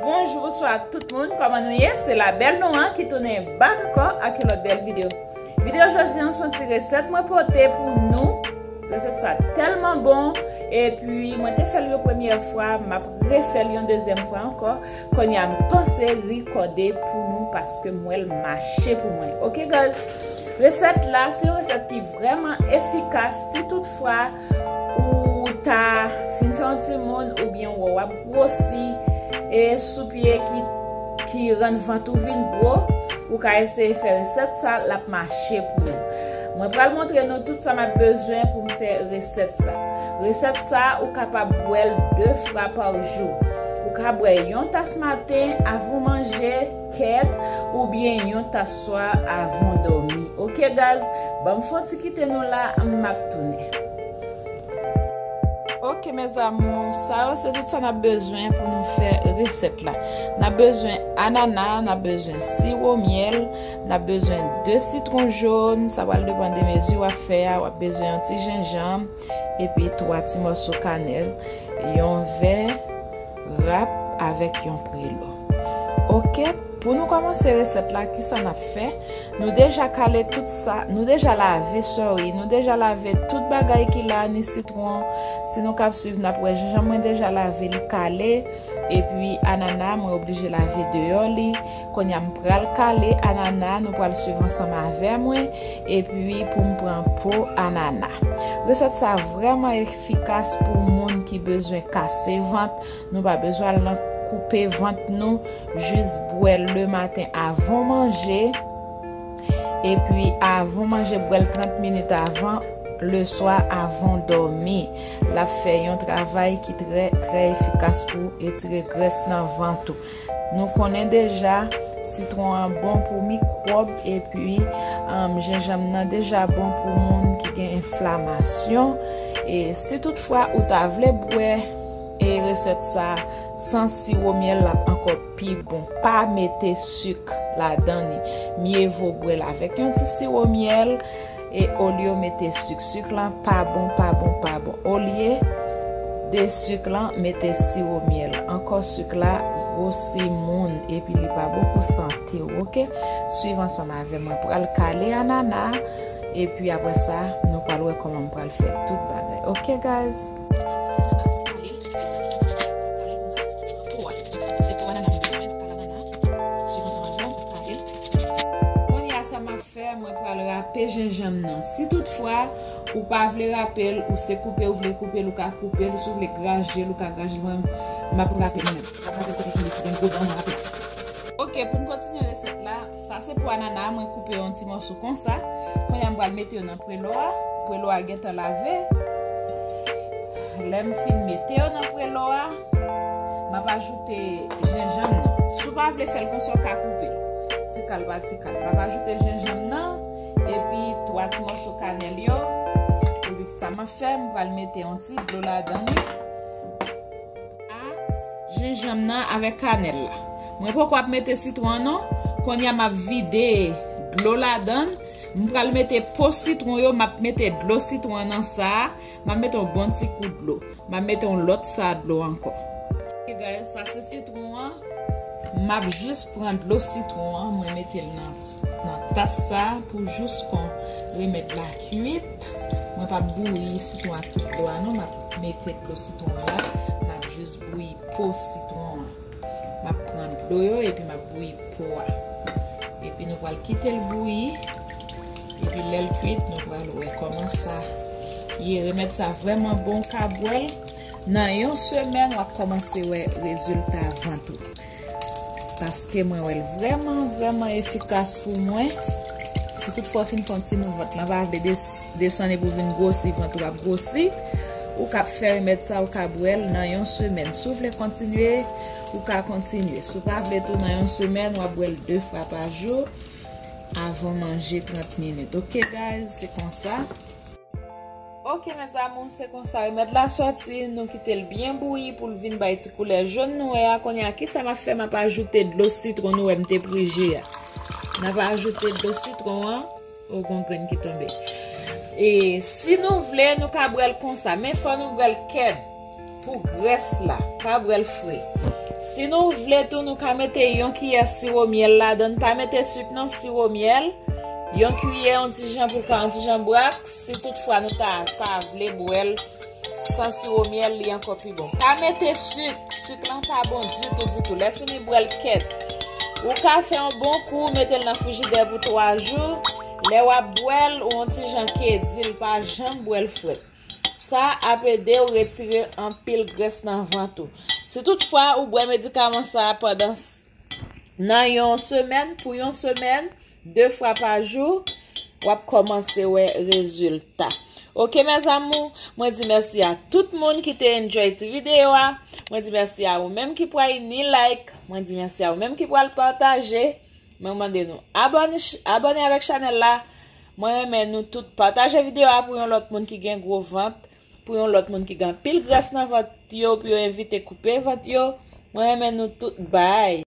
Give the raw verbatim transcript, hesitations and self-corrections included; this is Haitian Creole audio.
Bonjou, bonswa tout moun, kòman nou ye? Se la bèl nou an ki tounen back ankò ak yon lòt bèl videyo. Videyo jodi an se yon ti resèt mwen pote pou nou. Resèt sa tèlman bon, epi mwen te fè l yon premyè fwa, m ap refè l yon dezyèm fwa ankò. Kounye a m panse rikòde pou nou paske m wè l mache pou mwen. Ok guys, resèt la se yon resèt ki vrèman efikas si toutfwa ou ta fin fè yon timoun oubyen w wè w ap gwosi e sou pye ki, ki rann vant ou vin gwo, ou ka eseye fè resèt sa, l ap mache pou ou. Mwen pral montre nou tout sa n ap bezwen pou n fè resèt sa. Resèt sa, ou kapab bwè l de fwa pa jou. Ou ka bwè yon tas maten avan w manje, kèt, oubyen yon tas swa avan w dòmi. Ok guys, ban m fè yon ti kite nou la, m ap tounen. Ok mes amours, sa yo se tout sa n ap bezwen pou nou fè resèt la. N ap bezwen anana, n ap bezwen siwo myèl, n ap bezwen de sitwon jòn, sa pral depann de mezi w ap fè a, w ap bezwen yon ti jenjanm, epi twa ti mòso kanèl, yon vè rap avèk yon prelo. Ok, pou nou kòmanse resèt la, kisa n ap fè? Nou deja kale tout sa, nou deja lave, sorry, nou deja lave tout bagay ki la, ni sitwon. Si nou k ap swiv, n ap wè jenjanm mwen deja lave, li kale. Epi anana, mwen oblije lave deyò li. Kounye a m pral kale anana, nou pral swiv ansanm avè mwen. Epi pou m pran po anana. Resèt sa vrèman efikas pou moun ki bezwen kase vant. Nou pa bezwen al nan koupe vant nou, jis bwè l lematen avan w manje, epi avan w manje, bwè l trant minit avan, leswa avan w dòmi. L ap fè yon travay ki trè, trè efikas pou etire grès nan vant ou. Nou konnen deja, sitwon an bon pou mikwòb, epi, um, jenjanm nan deja bon pou moun ki gen enflamasyon. E si toutfwa ou ta vle bwè e resèt sa san siwo myèl, l ap ankò pi bon. Pa mete sik ladan li. Mye vo bwè l avèk yon ti siwo myèl e olye w mete sik. Sik lan pa bon, pa bon, pa bon. Olye de sik lan, mete siwo myèl. Ankò sik la gwosi moun epi li pa bon pou sante w, ok? Swiv ansanm avè mwen. Pral kale anana, epi apre sa, nou pral wè kòman m pral fè tout bagay. Ok, guys? Kounye a, sa m ap fè, mwen pral rape jenjanm nan. Si toutfwa ou pa vle rape l, ou se koupe ou vle koupe l, ou ka koupe l. Si w vle graje l, ou ka graje l. Mwen, m ap rape l mwen. M ap rape l kote ki li, ki gen gwo dan, mwen rape l. Ok, pou n kontinye resèt la, sa se po anana, mwen koupe yon ti mòso konsa. Kounye a, m pral mete yo nan prelo a. Prelo a gentan lave. Lè m fin mete yo nan prelo a, m ap ajoute jenjanm nan. Si w pa vle fè l konsa, w ka koupe l ti kal pa ti kal. M ap ajoute jenjanm nan, epi twa ti mòso kanèl yo. Epi sa m ap fè, m pral mete yon ti dlo ladan li. A, jenjanm nan avèk kanèl la. Mwen poko ap mete sitwon an non. Kounye a m ap vide dlo ladan l. M pral mete po sitwon yo, m ap mete dlo sitwon an nan sa a. M ap mete yon bon ti kou dlo. M ap mete yon lòt sa dlo ankò. Ok, guys, sa se sitwon an. M ap jis pran dlo sitwon an, mwen mete l nan, nan tas sa pou jous kon remèd la kuit. Mwen p ap bouyi sitwon ak tout dlo a non, m ap mete dlo sitwon an la, m ap jis bouyi po sitwon an. M ap pran dlo yo epi m ap bouyi po a. Epi nou pral kite l bouyi. Epi lè l kuit, nou pral wè kòman sa ye. Remèd sa vrèman bon, w ka bwè l. Nan yon semèn, w ap kòmanse wè rezilta vant ou. Paske mwen wè l vrèman, vrèman efikas pou mwen. Si toutfwa w fin fè yon timoun vant lan pa vle des-, desann epi w vin gwosi, vant ou ap gwosi, ou ka fè remèd sa, ou ka bwè l nan yon semèn. Si w vle kontinye, ou ka kontinye. Si w pa vle tou, nan yon semèn, w ap bwè l de fwa pa jou avan w manje trant minit. Ok, guys, se konsa. Ok, mes amours, se konsa remèd la sòti. Nou kite l byen bouyi pou l vin bay ti koulè jòn nou wè a. Kounye a, kisa m ap fè? M ap ajoute dlo sitwon nou wè m te prije a. N ap ajoute dlo sitwon an. O, gon grenn ki tonbe. E si nou vle, nou ka bwè l konsa. Men fò nou bwè l kèd pou grès la. Pa bwè l fre. Si nou vle tou, nou ka mete yon kiyè siwo myèl ladan. Pa mete sik non, siwo myèl. Yon kiyè, yon ti jan pou l ka yon ti jan bwak. Si toutfwa nou ta pa vle bwè l san siwo myèl, li ankò pi bon. Pa mete sik. Sik lan pa bon ditou, ditou. Lè fini bwè l kèt. Ou ka fè yon bon kou, mete l nan frijidè pou twa jou. Lè w ap bwè l, ou yon ti jan kedi l, pa janm bwè l frèt. Sa ap ede w retire anpil grès nan vant ou. Si toutfwa ou bwè medikaman sa a pandan s- nan yon semèn, pou yon semèn, de fwa pa jou, w ap kòmanse wè rezilta. Oke, mes amours, mwen di mèsi a tout moun ki te enjoy ti videyo a. Mwen di mèsi a ou menm ki pral ni like. Mwen di mèsi a ou menm ki pral pataje. Mwen mande nou abòne, abòne avèk chanèl la. Mwen renmen nou tout. Pataje videyo a pou yon lòt moun ki gen gwo vant, pou yon lòt moun ki gen anpil grès nan vant yo, pou yo evite koupe vant yo. Mwen renmen nou tout. Bye.